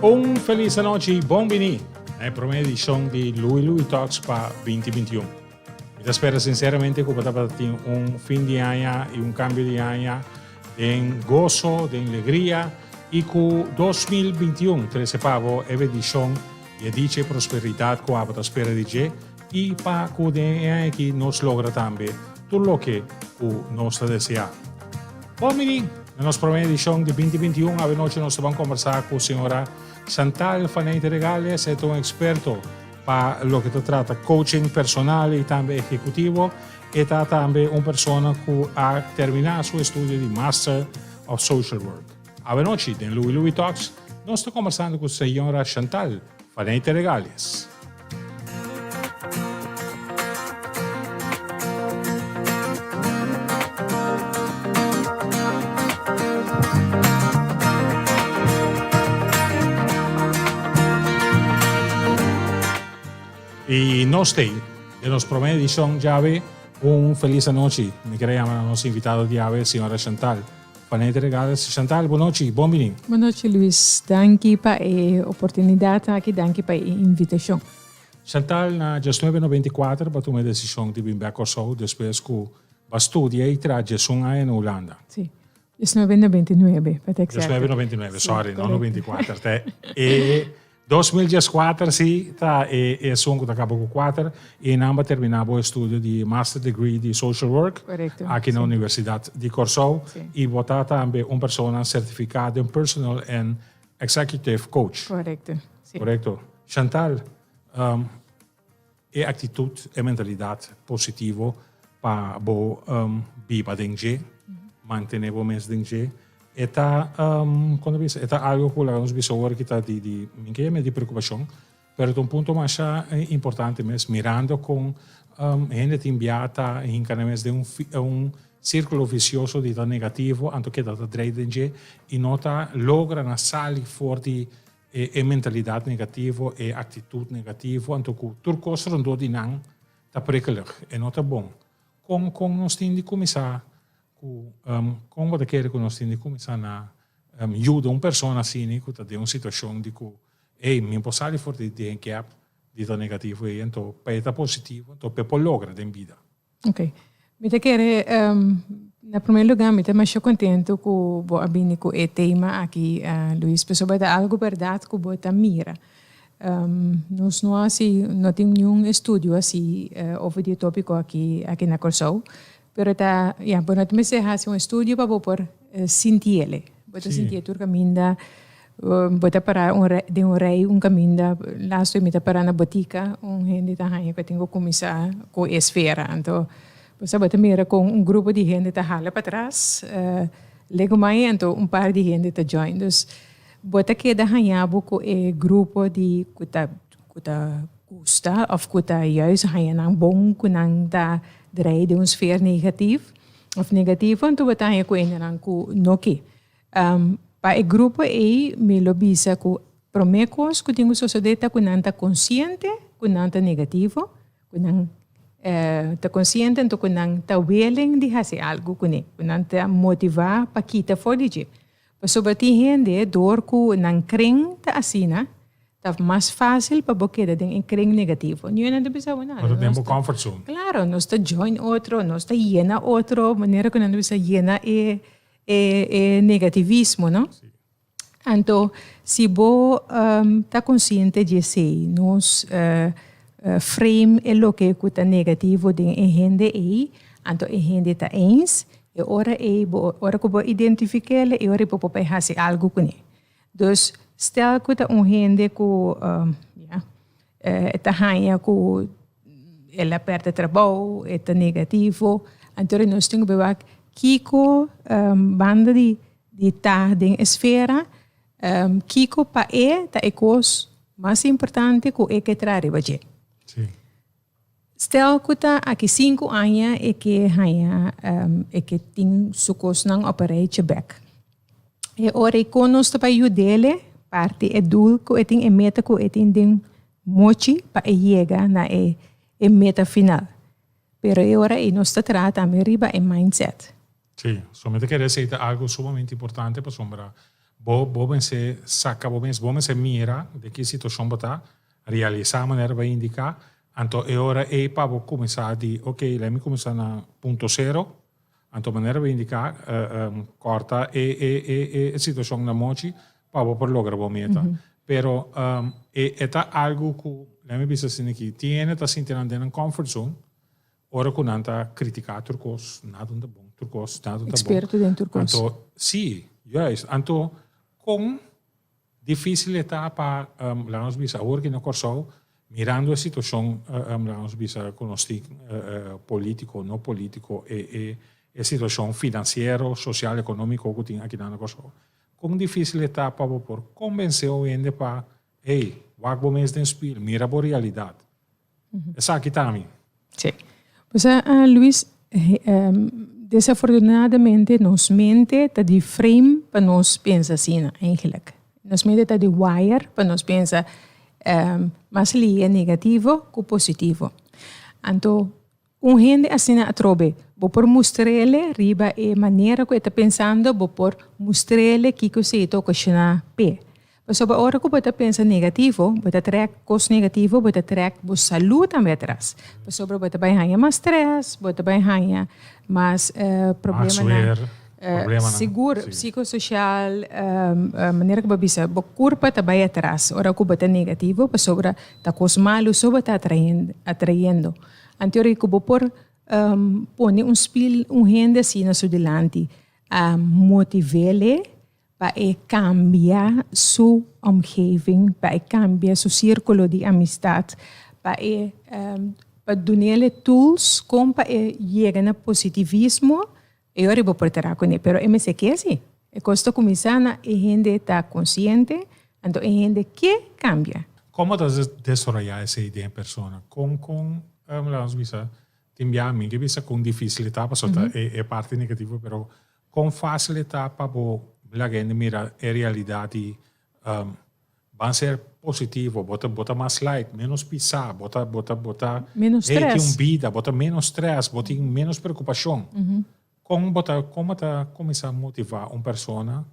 Un feliz anochi, bon bini na e prome edicion di Louie Louie Talks pa 2021. Mi ta spera sinceramente cu bo tabata tin un fin di aña y un cambio di aña den gozo, den legria y cu 2021 trece pa bo e bendicion y e dicha y prosperidad cu abo ta spera di dje y pa cu den e aña aki nos logra tambe tur loke cu nos ta desea. Bon bini na nos prome edicion di 2021. Awe nochi nos ta ban conversa cu señora Chantal Faneyte Regales. E ta un experto Pa loke ta trata coaching personal y tambe ejecutivo, e ta tambe un persona cu a termina su estudio di Master of Social Work. Awenochi den Louie Louie Talks nos ta conversando cu señora Chantal Faneyte Regales. Y nos tei den nos prome edicion djawe un feliz anochi. Mi kere yama na nos invitado djawe, señora Chantal Fanete Regales. Chantal, bon nochi, bon bini. Bon nochi Luis, danki pa e oportunidad aki, danki pa e invitacion. Chantal, na diesnuebe noventa i kuater bo a tuma e decision di bin bek Kòrsou despues ku bo a studia i traha diesun aña na Hulanda. Sí. 1999, pa ta exacto. 1999, sorry, no 94. Ta e 2014 sí, ta e esun ku ta kaba ku kuater i nan ba terminá bo estudio di master degree di social work. Correcto. Aki na Universidat di Kòrsou. Sí. I bo ta tambe un persona sertifiká den personal and executive coach. Correcto, sí. Correcto. Chantal, E aktitut, e mentalidat positivo pa bo biba den dje, mantené bo mes den dje, e ta, kon ta bisa, e ta algo ku laga nos bisa awor ki ta di, di, mi ke yama di preokupashon, pero ta un punto masha importante mes, mirando kon hende tin bia ta hinka nan mes den un un sirkulo visioso di ta negativo, anto keda ta drei den dje i no ta logra na sali for di E mentalidat negativo, e aktitut negativo, anto ku tur kos rondó di nan ta prikkelig, e no ta bon. Kon kon nos tin di kuminsá ku kon bo ta kere ku nos tin di kuminsá na yuda un persona asina ku ta den un situashon di ku ey mi por sali for di den gèp di ta negativo ey anto pa e ta positivo anto pa e por logra den bida. Ok. Mi ta kere, na primer lugar mi ta masha contento cu bo a bini cu e tema aki, Luis, pasobra ta algo berdad cu bo ta mira. Nos no haci, no tin niun estudio haci over di e topico aki, aki na Corsou, pero ta, ya, bo no ta mester haci un estudio pa bo por sintiele. Bo ta sintié tur caminda. Bo ta para un den un rei un kaminda lastu mi ta para na botika un hende ta haña ku tin ku kuminsá ku e esfera anto bo sa bo ta mira kon un grupo di hende ta hala patras legumai anto un par di hende ta join dus bo ta keda haña bo ku e grupo di ku ta ku ta gusta òf ku ta juist haña nan bon ku nan ta drei den un sfeer negatif òf negativo anto bo ta haña ku hendenan ku no ke. Pa e grupo ei mi lo bisa ku promé kos ku tin ku sosodé ta ku nan ta konsiente ku nan ta negativo, ku nan ta konsiente anto ku nan ta willing di hasi algu kuné, ku nan ta motivá pa kita for di dje. Pasobra tin hende dor ku nan kren ta asina, ta mas fásil pa bo keda den e kren negativo. Niun nan ta bisa bo nada. Bo ta den bo comfort zone. Klaro, nos ta join otro, nos ta yena otro, manera ku nan ta bisa yena e e negativismo, no? Anto, si bo ta konsiente di esei, nos frame e loke ku ta negativo den e hende ei, anto e hende ta eens, e ora ei bo, ora ku bo identifik'el, e ora ei bo por bai hasi algu kuné. Dus, stel ku ta un hende ku, ya, e ta haña ku el a pèrdè trabou, e ta negativo, anto nos tin ku bai wak kiko banda di di ta den e sfera, kiko pa e ta e kos mas importante ku e ke traha riba dje. Stel ku ta aki sinku aña e ke haña e ke tin su kosnan op e rijtje bek. E ora ei kon nos ta bai yud'é parti e doel ku e tin, e meta ku e tin den mochi pa e yega na e e meta final. Pero e ora ei nos ta traha tambe riba e mindset. Sí, so mi ta kere esei ta algu sumamente importante pasobra. Bo bo mester saka bo mes, bo mester mira den ki situashon bo ta, realisá manera bo a indiká, anto e ora ei pa bo kuminsá di ok lei mi kuminsá na punto sero, anto manera bo a indiká kòrta e e e e situashon na mochi pa bo por logra bo meta. Pero e e ta algu ku lei mi bisa asina aki, tin hende ta sinti nan den nan comfort zone, Ora ku nan ta kritiká tur kos, nada no ta bon, tur kos, nada no ta bon. Eksperto den tur kos. Anto, sí, juist. Anto, kon difísil e ta pa, laga nos bisa, awor aki na Kòrsou, mirando e situashon, laga nos bisa, ku nos tin polítiko, no polítiko, e e e situashon finansiero, sosial, ekonómiko ku tin akinan na Kòrsou. Kon difísil e ta pa bo por kombensé un hende pa, hey, wak bo mes den spil, mira bo realidat. Esaki ta mi. Sí. Pues, Luis, desafortunadamente nos mente ta di frame pa nos pensa asina, eigenlijk. Nos mente ta di wire pa nos pensa mas lia negativo ku positivo. Anto, un hende asina atrobe, bo por mustr'ele riba e manera ku e ta pensando, bo por mustr'ele kiko esei ta okashoná p'e. Pasobra ora ku bo ta pensa negativo, bo ta trèk kos negativo, bo ta trèk bo salú tambe atras. Pasobra bo ta bai haña mas strès, bo ta bai haña mas problemanan. Sigur, psikososial, manera ku bo bisa, bo kurpa ta bai atras ora ku bo ta negativo, pasobra ta kos malu so bo ta atrayendo. Anto ora ku bo por pone un spil un hende asina su dilanti, a motiv'é pa e kambia su omgeving, pa e kambia su sirkulo di amistat, pa e pa dun'é tools kon pa e yega na positivismo, e ora bo por traha kuné. Pero e mester ke si. E kos ta kuminsá na e hende ta konsiente, anto e hende ke kambia. Kon bo ta desaroyá esei den e persona? Kon kon laga nos bisa tin bia mi ke bisa kon difísil e ta pasobra ta e parti negativo pero Kon fásil e ta pa bo laga hende mira e realidat di ban ser positivo, bo ta bo ta mas light, ménos pisá, bo ta bo ta bo ta Ménos hey, tin stress. un bida, bo ta ménos stress, bo tin ménos preokupashon. Kon bo ta kon bo ta kuminsá motivá un persona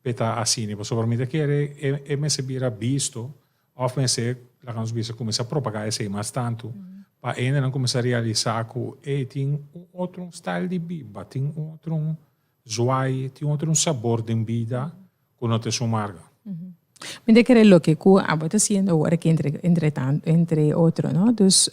p'e ta asina? Pasobra mi ta kere e e mester bira bisto òf mester laga nos bisa kuminsá propagá esei mas tantu pa e hendenan kuminsá realisá ku ey tin un otro style di biba, tin un otro zwaai, tin un otro sabor den bida ku no ta esun marga. Mi ta kere loke ku abo ta hasiendo awor aki entre entre tanto entre otro no, dus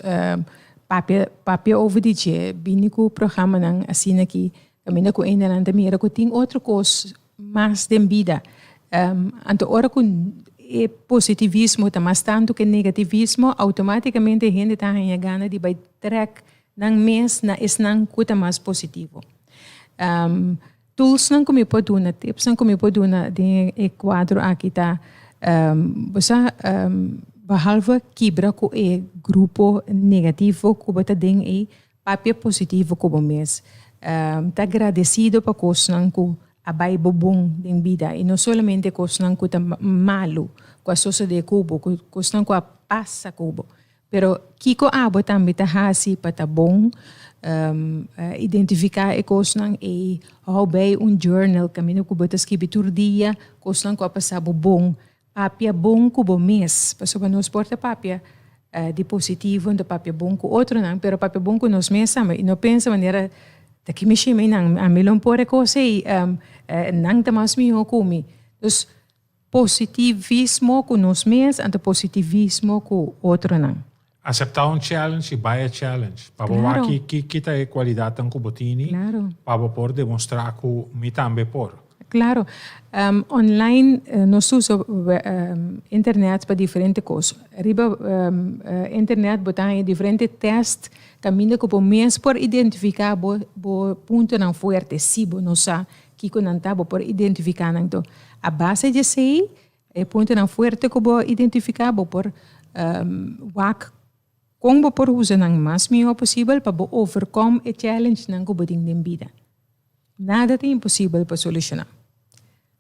papia papia over di dje bini ku programanan asina aki kaminda ku hendenan ta mira ku tin otro kos mas den bida. Anto ora ku e positivismo ta mas tantu ku e negativismo, outomátikamente e hende ta haña gana di bai trèk nan mes na esnan ku ta mas positivo. Toolsnan ku mi por duna, tipsnan ku mi por duna den e kuadro aki ta, bo sa, behalve kibra ku e grupo negativo ku bo ta den ei, Papia positivo ku bo mes. Ta gradesido pa kosnan ku a bai bo bon den bida i no solamente kosnan ku ta malu ku a sosodé ku bo, kosnan ku a pasa ku bo. Pero kiko abo tambe ta hasi pa ta bon? Identifiká e kosnan ei, hou bei un journal kaminda ku bo ta skibi tur dia kosnan ku a pasa bo bon. Papia bon ku bo mes, pasobra nos por ta papia di positivo, no ta papia bon ku otronan, pero papia bon ku nos mes tambe. I no pensa manera, ta ki mi shima einan, ami lo por e kos ei, nan ta mas mihó ku mi. Dus, positivismo ku nos mes, anto positivismo ku otronan. Aseptá un challenge i bai e challenge. Pa bo wak ki ki ta e kualidatnan ku bo tini, pa bo por demostrá ku mi tambe por. Claro. Online nos usa internet pa diferente kos. Riba internet bo ta haña diferente tèst kaminda ku bo mes por identifiká bo bo puntonan fuerte. Si bo no sa kiko nan ta, bo por identifiká nan. Enton, a base di esei E puntonan fuerte ku bo identifiká bo por wak kon bo por usa nan mas mihó posibel pa bo overkom e challengenan ku bo tin den bida. Nada ta imposibel pa solushoná.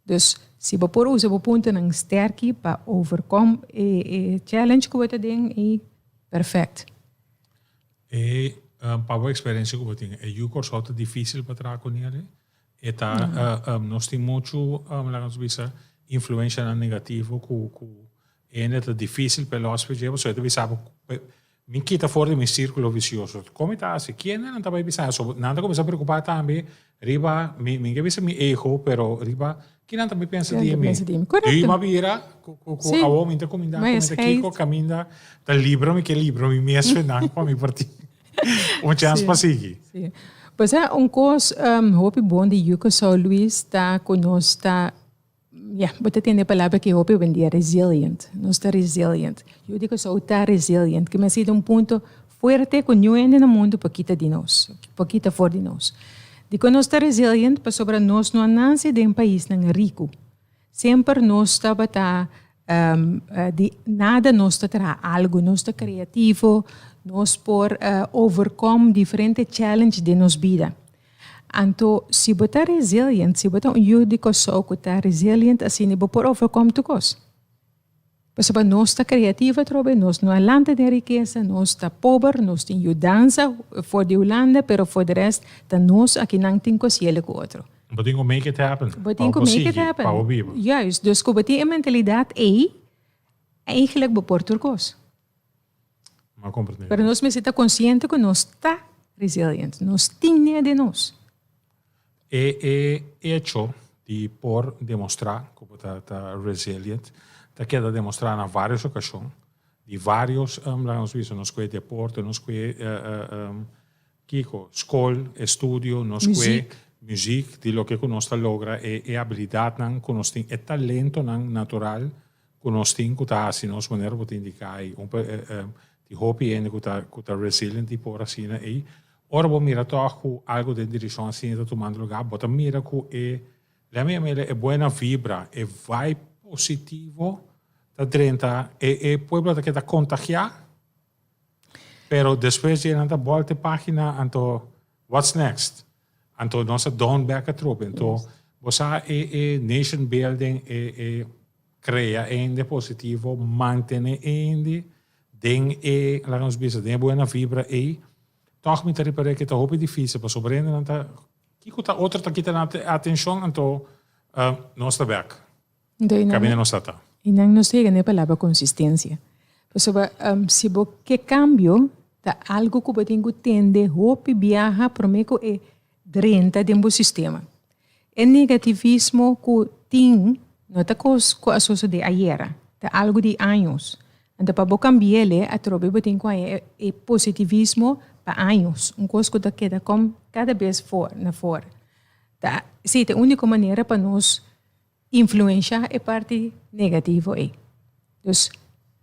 Dus, si bo por usa bo puntonan sterki pa overkom e challenge ku bo ta den, ei perfèkt. E pa bo eksperensia ku bo tin, e yu Kòrsou ta difísil pa traha ku nel? E ta, nos tin muchu, laga nos bisa, influencianan negativo cu cu hende ta dificil pa e los pa dje, pasobra e ta bisa bo mi kita for di mi circulo vicioso. Con mi ta haci? Kiende nan ta bay bisa eso? Nan ta cuminsa preocupa tambe riba, mi mi ke bisa mi ego, pero riba kinan ta bay pensa di mi. Correcto. Mi a bira cu cu cu awo mi ta cuminda cu mi ta kico caminda ta libra mi ke libra mi mes fe nan pa mi por tin un chance pa sigui. Si. Pues un cos hopi bon di Yucasou Luis ta cu nos ta Ya, bo ta tende e palabra ki hopi hobendia, resilient. Nos ta resilient. Yu di Kòrsou ta resilient. Ki mester ta un punto fuerte ku niun hende na mundu por kita di nos, por kita for di nos. Dikon nos ta resilient? Pasobra nos no a nase den paisnan riku. Semper nos tabata di nada nos ta traha algu, nos ta kreativo, nos por overcome diferente challenge den nos bida. Anto, si bo ta resilient, si bo ta un yu di Kòrsou ku ta resilient asina, bo por overkom tur kos. Pasobra nos ta kreativo atrobe, nos no a lanta den rikesa, nos ta pober, nos tin yudansa for di Hulanda, pero for di rest ta nos akinan tin ku hasiel ku otro. Bo tin ku make it happen. Bo tin ku make it happen. Pa bo biba. Juist, dus ku bo tin e mentalidat ei, eigenlijk bo por tur kos. Ma comprende. Pero nos mester ta consciente cu nos ta resilient. Nos tin ne den nos. E e hecho di por demostra cu bo ta ta resilient ta keda demostra na varios ocasion di varios um, laga nos bisa nos cu e deporte, nos cu e um, kiko, scol, estudio, nos cu e muziek, di loke cu nos ta logra, e e habilidadnan cu nos tin, e talentonan natural Ku nos tin ku ta hasi nos manera bo ta indiká ei un tin hopi hende ku ta ku ta resilient i por asina ei ora bo mira tòg ku algu den direkshon asina ta tumando lugá bo ta mira ku e lèt mi yam'el e buena vibra e vibe positivo ta drenta e e pueblo ta keda kontagiá pero despues dje nan ta bòlta e página anto what's next Anto nos a down bek atrobe. Anto bo sa e e nation building e e crea hende positivo, mantene hende den e laga nos bisa den e buena vibra ey, toch mi ta ripara ke ta hopi dificil pasobra hendenan ta kiko ta otro ta kita nan atencion anto nos ta bek. Kaminda nos ta ta. I nan nos ta yega na e palabra konsistensia. Pasobra si bo ke kambio, ta algu ku bo tin ku tende hopi biaha promé ku e drenta den bo sistema. E negativismo ku tin no ta kos ku a sosodé ayera, ta algu di años. Anto pa bo kambi'el atrobe bo tin ku haña e positivismo pa años, un kos ku ta keda kom kada bes for na for. Ta, sí, ta e úniko manera pa nos influensha e parti negativo ei. Dus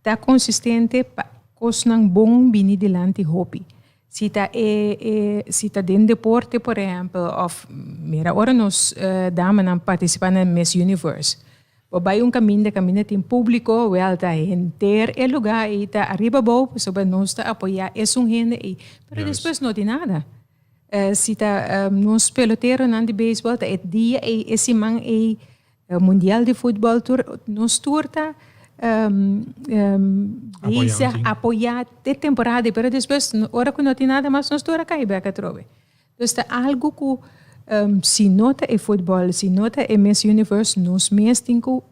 ta konsistente pa kosnan bon bini dilanti hopi. Si ta e e si ta den deporte por ehèmpel òf mira ora nos damanan partisipá na Miss Universe. Bo bai un kaminda kaminda tin públiko wèl ta henter e lugá ei ta ariba abou pasobra nos ta apoyá esun hende ei. Pero despues no tin nada. Si ta nos peloteronan di beisbòl ta e dia ei, e siman ei, mundial di futbòl tur, nos tur ta bisa apoyá te temporada ei, pero despues ora ku no tin nada mas nos tur a kai bèk atrobe. Dus ta algu ku si no ta e futbòl, si no ta e Miss Universe, nos mes tin ku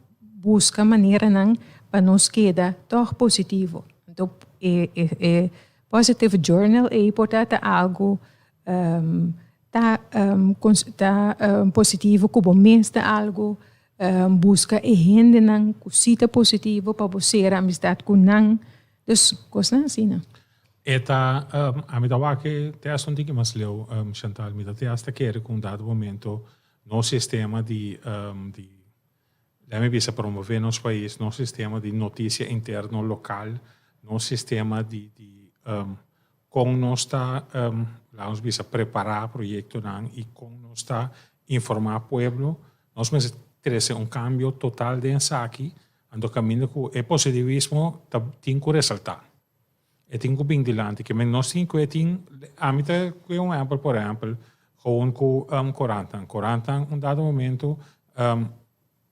buska maneranan pa nos keda tòg positivo. Anto e e Positive journal ei por ta ta algu ta ta positivo ku bo mes ta algu buska e hendenan ku si ta positivo pa bo sera amistat ku nan dus kosnan asina. E ta ami ta wak e te hasta un tiki mas leu Chantal mi ta te hasta kere ku un dado momento nos sistema di di Lei mi bisa promove nos pais, nos sistema di noticia interno local, nos sistema di di con nos ta laga nos bisa prepara proyectonan y con nos ta informa pueblo, nos mester trece un cambio total den esaki, anto caminda cu e positivismo ta tin cu resalta. E tin ku bin dilanti. Ke men nos tin ku e tin, ami ta kue un ehempel, por ehempel, gewoon ku korantan. Korantan un dado momento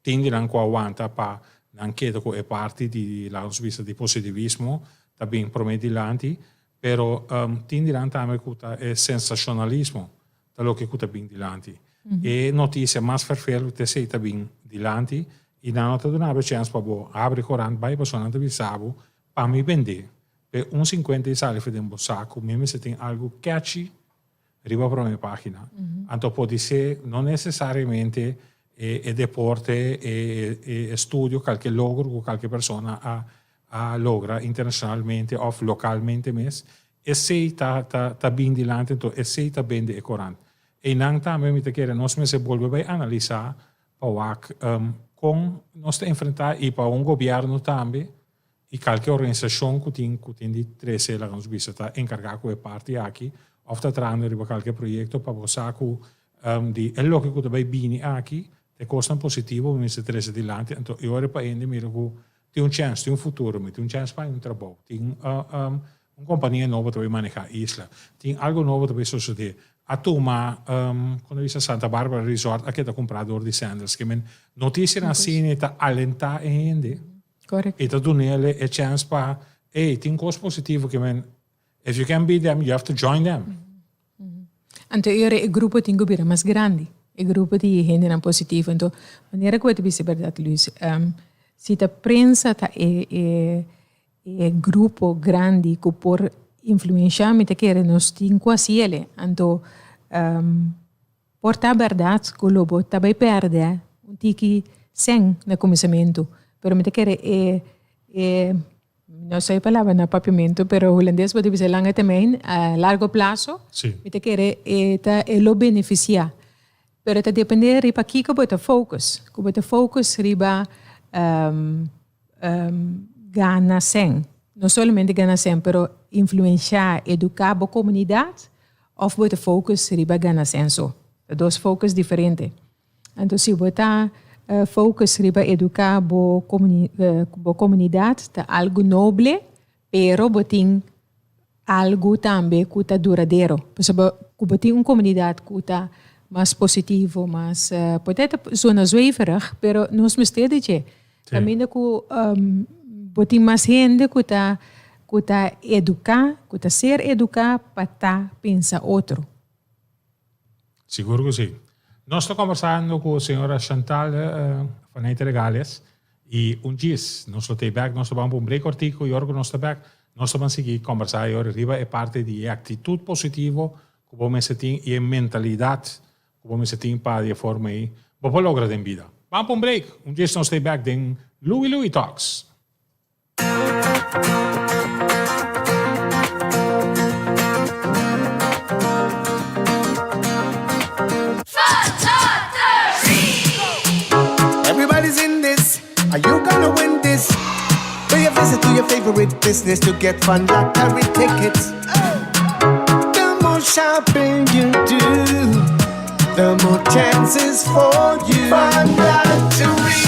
tin di nan ku a wanta pa nan keda ku e parti di, laga nos bisa, di positivismo ta bin prome dilanti, pero tin di nan tambe ku ta e sensashonalismo ta loke ku ta bin dilanti. E notisia mas ferfelu ta esei ta bin dilanti. I nan no ta duna bo e chèns pa bo habri korant bai pasobra nan ta bisa bo pa mi bendé p'e un sinkuenta i sali for den bo saku mi mester tin algu catchy riba prome pagina. Anto podisé no nesesariamente e e deporte, e e estudio, kalke logro ku kalke persona a a logra internashonalmente òf lokalmente mes, esei ta ta ta bin dilanti anto esei ta bende e korant. Einan tambe mi ta kere nos mester bolbe bai analisá pa wak kon nos ta enfrentá i pa un gobièrnu tambe i kalke organisashon ku tin ku tin di trese laga nos bisa ta enkargá ku e parti aki òf ta trahando riba kalke proyekto pa bo sa ku di e loke ku ta bai bini aki ta e kosnan positivo bo mester trese dilanti anto e ora pa hende mira ku tin un chèns tin un futuro mi tin un chèns pa haña un trabou tin un kompania nobo ta bai manehá isla tin algu nobo ta bai sosodé a tuma kon ta bisa Santa Barbara Resort a keda kumprá dor di Sanders ke men notisianan asina ta alentá e hende Correct. E ta dunele e chance pa, hey, tin cos positivo ke men, if you can beat them, you have to join them. Anto e ora e grupo tin ku bira mas grandi, e grupo di hendenan positivo. Anto manera ku bo ta bisa berdad Luis, si ta prensa ta e e e grupo grandi ku por influensha mi ta kere nos tin ku hasi ele. Anto Por ta bèrdat ku lo bo ta bai pèrdè un tiki sèn na kuminsamentu, pero mi ta kere e e no sa e palabra na papiamentu, pero hulandes bo ta bisa lange termijn, a largo plaso, mi ta kere e ta e lo benefisiá. Pero ta dependé riba kiko bo ta focus, ku bo ta focus riba gana sèn, no solamente gana sèn, pero influenshá, eduká bo komunidat òf bo ta focus riba gana sèn so. Ta dos focus diferente. Anto si bo ta focus riba eduká bo bo komunidat ta algu noble, pero bo tin algu tambe ku ta duradero. Pasobra ku bo tin un komunidat ku ta mas positivo, mas por ta ta zona zweverig, pero nos mester di dje. Kaminda ku bo tin mas hende ku ta ku ta eduká, ku ta ser eduká pa ta pensa otro. Sigur ku si. Nos ta kombersando ku señora Chantal van Heijten Regales i un djis nos lo ta bek, nos ta ban pa un break kortiku i ora ku nos ta bek nos ta ban sigui kombersá i ora riba e parti di e aktitut positivo ku bo mester tin i e mentalidat ku bo mester tin pa di e forma ei bo por logra den bida. Ban pa un break, un djis nos ta bek den Louie Louie Talks. Everybody's in this, are you gonna win this? Pay a visit to your favorite business to get fun lottery tickets. The more shopping you do, the more chances for you. Fun lottery,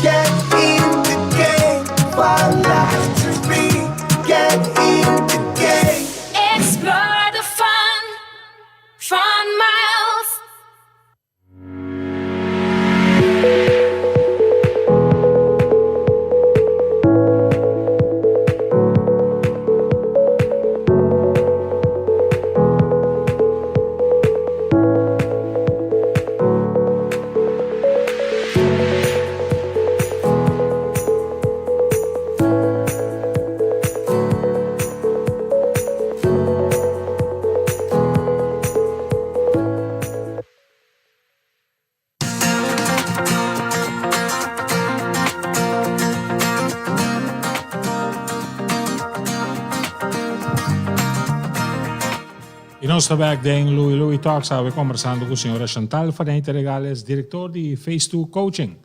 get in the game. Fun lottery, get in the game. Explore the fun, fun miles. Y nos ta back den Louie Louie Talks awe conversando cu señora Chantal Faneyte Regales, director di Phase 2 Coaching.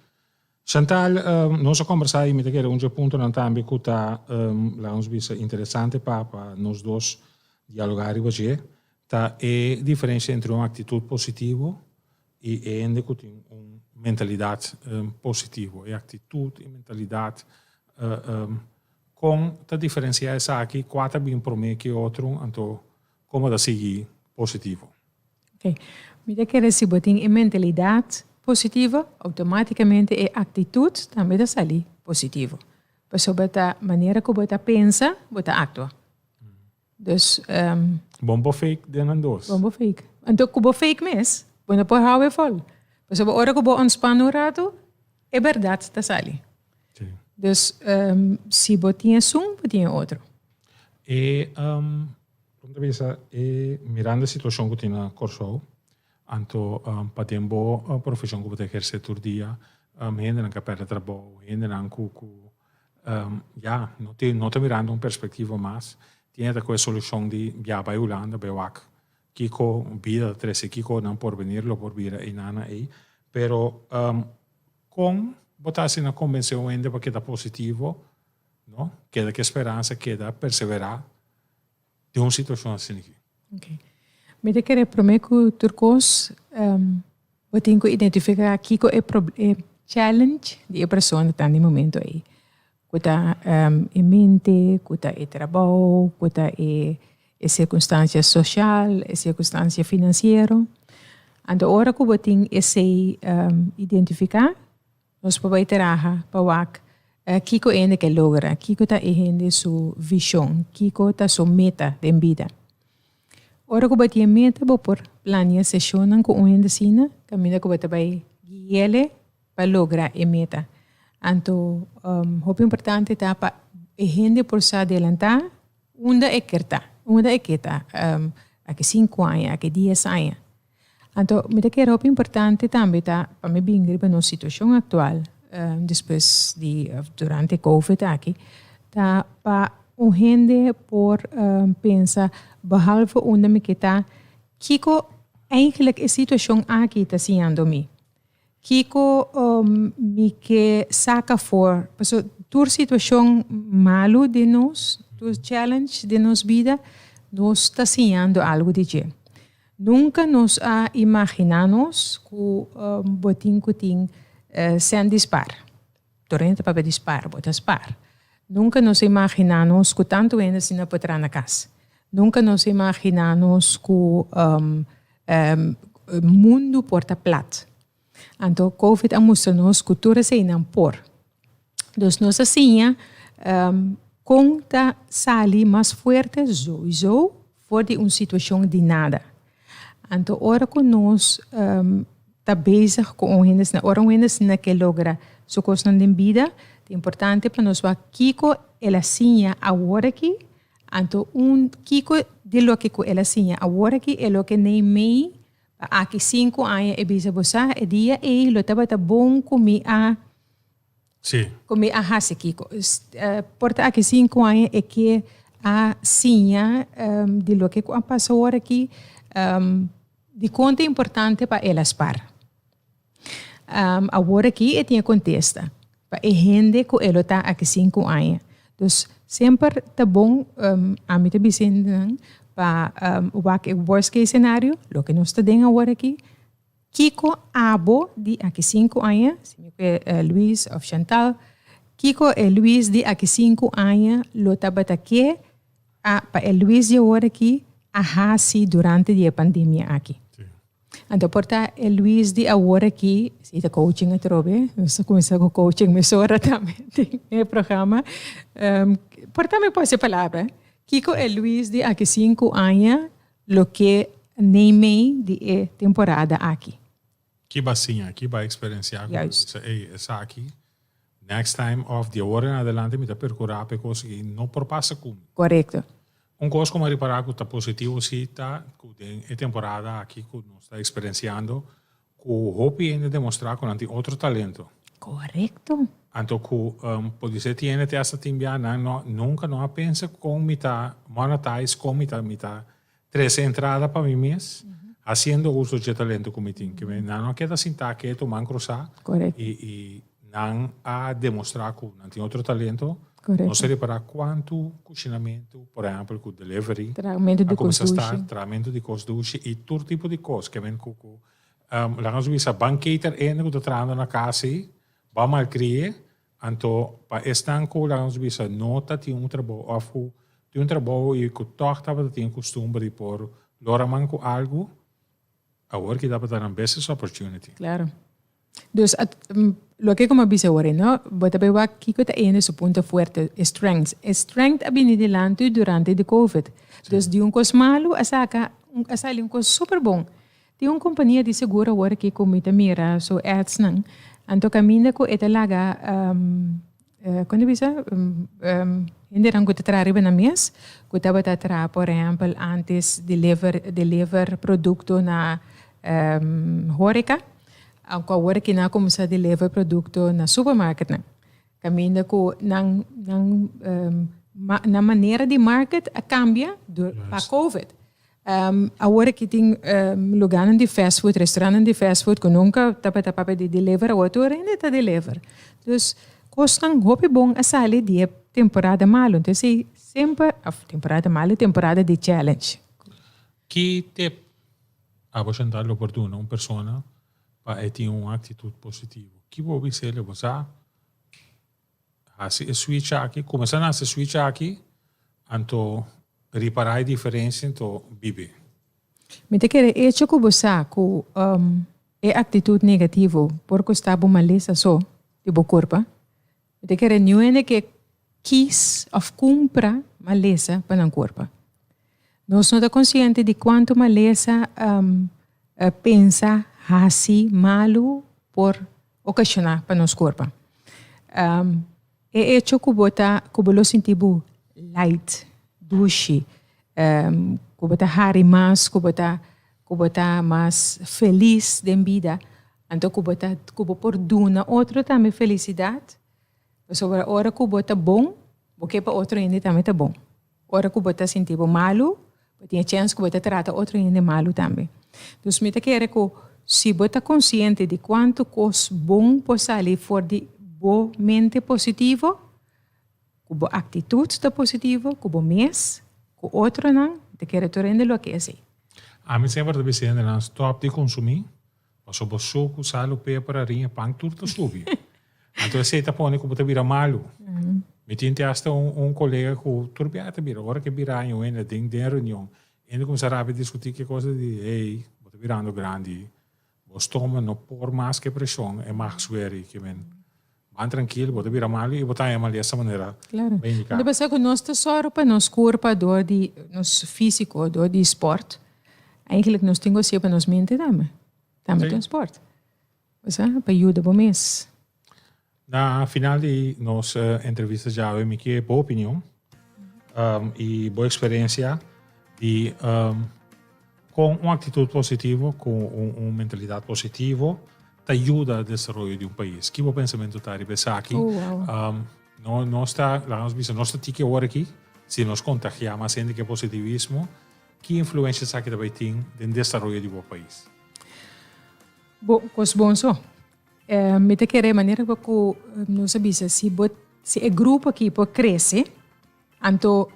Chantal, nos a conversa y mi ta kere un dje puntonan tambe cu ta, laga nos bisa, interesante pa pa nos dos dialoga riba dje, ta e diferencia entre un actitud positivo y e hende cu tin un mentalidad positivo. E actitud y mentalidad, con ta diferencia esaki, cua ta bin prome ki otro, anto como ta sigui positivo? Ok, mi ta kere si bo tin e mentalidad positivo, automaticamente e actitud tambe ta sali positivo. Pasobra ta manera cu bo ta pensa, bo ta actua. Dus, um, Bon bo fake den nan dos. Bon bo fake. Anto ku bo fake mes, bo no por hou e vol. Pasobra ora ku bo ontspan un ratu, E bèrdat ta sali. Dus si bo tin esun, bo tin e otro. E punto di bista e mirando e situacion cu tin na Corsou, anto pa den bo profesion cu bo ta eherce tur dia, hendenan cu a perde trabou, hendenan cu cu ya no tin no ta mirando un perspectiva mas, tin e ta cu e solucion di bia bay Hulanda bay wak Kiko bida ta trese, kiko nan porvenir lo por bira einana ei. Pero kon bo ta asina konbensé un hende pa keda positivo, no? Keda ku e speransa, keda perseverá den un situashon asina aki. Oké. Mi ta kere promé ku tur kos bo tin ku identifiká kiko e e challenge di e persona ta na e momento ei. Ku ta e mente, ku ta e trabou, ku ta e e sirkunstansia sosial, e sirkunstansia finansiero. Anto ora ku bo tin esei identifiká, nos por bai traha pa wak kiko e hende ke logra, kiko ta e hende su vishon, kiko ta su meta den bida. Ora ku bo tin e meta bo por plania seshonnan ku un hende asina kaminda ku bo ta bai gui'ele pa logra e meta. Anto hopi importante ta pa e hende por sa adelantá unda e ker ta, unda e ke ta aki sinku aña, aki dies aña. Anto mi ta kere hopi importante tambe ta pa mi bin riba nos situashon aktual despues di òf durante covid aki ta pa un hende por pensa behalve unda mi ke ta kiko eigenlijk e situashon aki ta siñando mi. Kiko mi ke saka for? Pasobra tur situashon malu den nos, tur challenge den nos bida, nos ta siñando algu di dje. Nunka nos a imaginá nos ku bo tin ku tin sèn di spar. Tur hende ta papia di spar, bo ta spar. Nunka nos a imaginá nos ku tantu hende asina por traha na kas. Nunka nos a imaginá nos ku mundu por ta plat. Anto Covid a mustra nos ku tur eseinan por. Dus nos a siña kon ta sali mas fuerte souiso for di un situashon di nada. Anto ora ku nos ta bezig ku un hende asina, ora un hende asina ke logra su kosnan den bida, ta importante pa nos wak kiko el a siña awor aki, anto un kiko di loke ku el a siña awor aki e loke nei mei pa aki sinku aña e bisa bo sa e dia ei lo tabata bon ku mi a Sí. Ku mi a hasi kiko. Por ta aki sinku aña e ke a siña di loke ku a pasa ora aki, dikon ta importante pa el a spar. Awor aki e tin e kontesta pa e hende ku e lo ta aki sinku aña. Dus semper ta bon, ami ta bisa hendenan pa wak e worst case scenario, loke nos ta den awor aki, Kiko abo di aki sinku aña, si mi kue Luis of Chantal, kiko e Luis di aki sinku aña lo tabata ke a pa e Luis di awor aki a hasi durante di e pandemia aki? Anto por ta e Luis di awor aki, si ta coaching atrobe, nos a kuminsá ku coaching mesora tambe den e programa, por ta mi por hasi palabra, kiko e Luis di aki sinku aña Lo ke neimei di e temporada aki. Ki ba siña, ki ba eksperensiá ku Juist. bisa, ey, esaki, next time òf di awor en adelante mi ta perkurá pa e kos aki no por pasa ku mi. Korekto. Un kos ku mi a ripará ku ta positivo si ta ku den e temporada aki ku nos ta eksperensiando ku hopi hende demostrá ku nan tin otro talento. Korekto. Anto ku podisé tin hende te asta tin bia nan no nunka no a pensa kon mi ta monetize, kon mi ta mi ta trese entrada pa mi mes hasiendo uso dje talento ku mi tin. Ke men nan no a keda sintá ketu man krusá Korekto. i i nan a demostrá ku nan tin otro talento. Korekto. Nos a ripará kuantu kushinamentu, por ehèmpel ku delivery Trahamentu a di kos kuminsá start, dushi. trahamentu di kos dushi i tur tipo di kos. Ke men ku ku Laga nos bisa, ban cater hende ku ta trahando na kas ei, ban malkri'e, anto pa esnan ku laga nos bisa no ta tin un trabou òf ku tin un trabou i ku tòg tabata tin e kustumber di por lora man ku algu, awor ki tabata nan business opportunity. Claro. Dus loke ku mi a bisa awor ei, no? Bo ta bai wak kiko ta hende su punto fuerte, e strengths. E strength a bini dilanti durante di covid. Dus di un kos malu a saka, a sali un kos super bon. Tin un kompania di seguro awor aki ku mi ta mira su adsnan. Anto kaminda ku e ta laga kon ta bisa hendenan ku ta traha riba nan mes ku tabata traha por ehèmpel ántes deliver deliver produkto na horeka ku awor aki nan a kuminsá deliver produkto na supermarketnan. Kaminda ku nan nan nan manera di market a kambia dor pa covid. Awor aki tin lugarnan di fast food, restaurantnan di fast food ku nunka tabata papia di deliver, awor tur hende ta deliver. Dus kosnan hopi bon a sali di e temporada malu. Entonces si semper, of temporada malu, temporada di challenge. Ki tip abo Chantal lo por duna un persona pa e tin un aktitut positivo? Ki bo bis'é lo bo sa Hasi e switch aki, kuminsá na hasi e switch aki, anto ripará e diferensia anto bib'é. Mi ta kere echo ku bo sa ku e aktitut negativo por kosta bo malesa so di bo kurpa. Mi ta kere niun hende ke kis òf kumpra malesa pa nan kurpa. Nos no ta konsiente di kuantu malesa pensa, hasi malu por okashoná pa nos kurpa. E echo ku bo ta ku bo lo sinti bo light, dushi, ku bo ta hari mas, ku bo ta ku bo ta mas felis den bida, anto ku bo ta ku bo por duna otro tambe felisidat, pasobra ora ku bo ta bon, bo ke pa otro hende tambe ta bon. Ora ku bo ta sinti bo malu, bo tin e chèns ku bo ta trata otro hende malu tambe. Dus mi ta kere ku si bo ta konsiente di kuantu kos bon por sali for di bo mente positivo, ku bo aktitut ta positivo, ku bo mes, ku otronan, mi ta kere tur hende loke esei. Ami semper ta bisa hendenan stòp di konsumí, pasobra bo suku, salu, peper, hariña, pan tur ta subi. Anto esei ta pone ku bo ta bira malu. Mi tin te hasta un un kolega ku tur bia ta bira, ora ke bira aña wenda den den reunion, hende kuminsá rabia diskutí ke kosa di hey, bo ta birando grandi, bo stoma no por mas ke preshon, e mag sueri ke men. Ban trankil, bo ta bira malu i bo ta haña malesa manera Claro. bo indiká. Lo pasa ku nos ta sòru pa nos kurpa dor di nos físiko, dor di spòrt. Eigenlijk nos tin ku hasié pa nos mente tambe. Tambe ta un spòrt. Bo sa, pa yuda bo mes. Na final di nos entrevista djawe mi ke bo opinion i bo eksperensia di kon un aktitut positivo ku un mentalidat positivo ta yuda desaroyo di un pais. Ki bo pensamentu ta riba esaki? No nos ta, laga nos bisa, nos ta tiki awor aki, si nos kontagiá mas hende ku e positivismo, ki influensia esaki ta bai tin den desaroyo di bo pais? Bo kos bon so. Mi ta kere manera ku nos a bisa si bo si e grupo aki por krese anto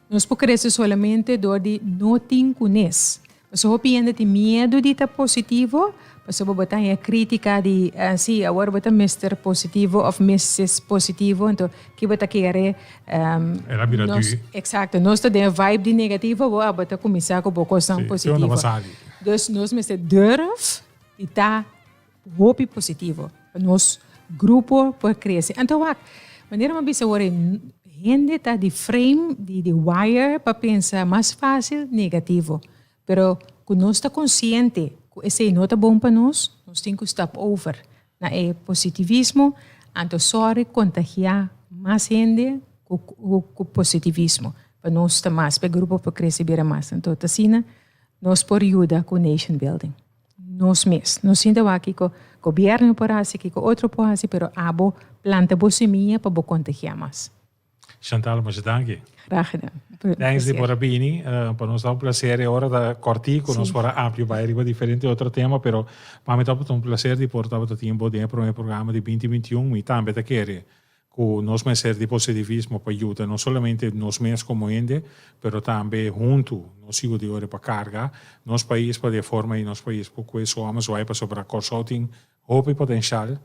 nos por krese solamente dor di no tin kunes. Pasobra hopi hende tin miedu di ta positivo pasobra bo ta haña kritika di si awor bo ta mister positivo òf misis positivo anto ki bo ta kere El a bira nos, du. Exacto, nos ta den vibe di negativo, bo abo ta cuminsa cu bo cosnan Sí, positivo. te onda sali. Dus nos mester durf di ta hopi positivo pa nos grupo por crece. Anto wak, manera mi a bisa awor, hende ta di frame, di di wire pa pensa mas facil negativo. Pero cu nos ta consciente cu esey no ta bon pa nos, nos tin cu stap over na e positivismo, anto sorry contagia mas hende cu cu positivismo, pa nos ta mas, pa e grupo por crece bira mas. Anto ta asina nos por yuda cu nation building. Nos mes. No sinta wak kico gobierno por haci, kico otro por haci, pero abo planta bo semilla pa bo contagia mas. Chantal, masha danki. Graag gedaan. Thanks di por a bini. Pa nos ta un placer e ora ta kortico, nos por a amplio bai riba diferente otro tema, pero pa mi tabata un placer di por tabata tin bo den e prome programa di binti bintiun. Mi tambe ta kere ku nos mester di positivismo pa yuda no solamente nos mes komo hende, pero tambe huntu nos sigu di ora pa karga nos pais pa di e forma ei nos pais por kue su amo su ai pasobra Kòrsou tin hopi potenshal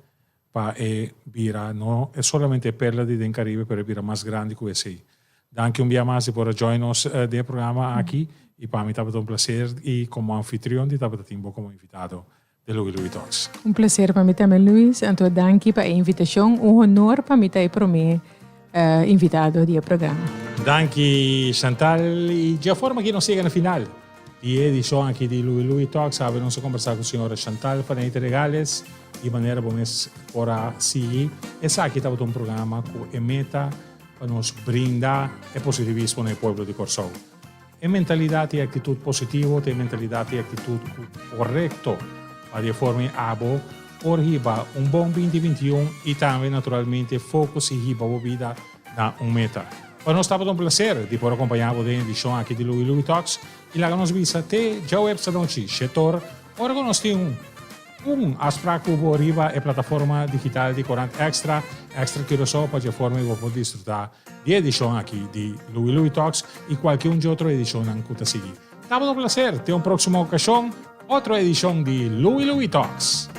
pa e bira no e solamente e perla di den Caribe pero e bira mas grandi cu esey. Danki un bia mas di por a join nos den e programa aki y pa mi tabata un placer y como anfitrion di tabata tin bo como invitado den Louie Louie Talks. Un placer pa mi tambe Luis, anto danki pa e invitacion, un honor pa mi ta e prome invitado di e programa. Danki Chantal y dje forma aki nos yega na final di e edicion aki di Louie Louie Talks. Awe nos a combersa cu señora Chantal Faneyte Regales. I manera bo mes por a sigui, esaki tabata un programa ku e meta pa nos brinda e positivismo na e pueblo di Kòrsou. E mentalidat i aktitut positivo ta e mentalidat i aktitut ku korekto pa di e forma ei abo por hiba un bon 2021 i tambe naturalmente focus i hiba bo bida na un meta. Pa nos tabata un placer di por acompaña bo den edicion aki di Louie Louie Talks y laga nos bisa te djaweps anochi shetor ora cu nos tin un afspraak cu bo riba e plataforma digital di Corant Extra, Extra Curaçao pa dje forma bo por disfruta di e edicion aki di Louie Louie Talks y cualke un dje otro edicionnan cu ta sigui. Tabata un placer, te un proximo ocasion, otro edicion di Louie Louie Talks.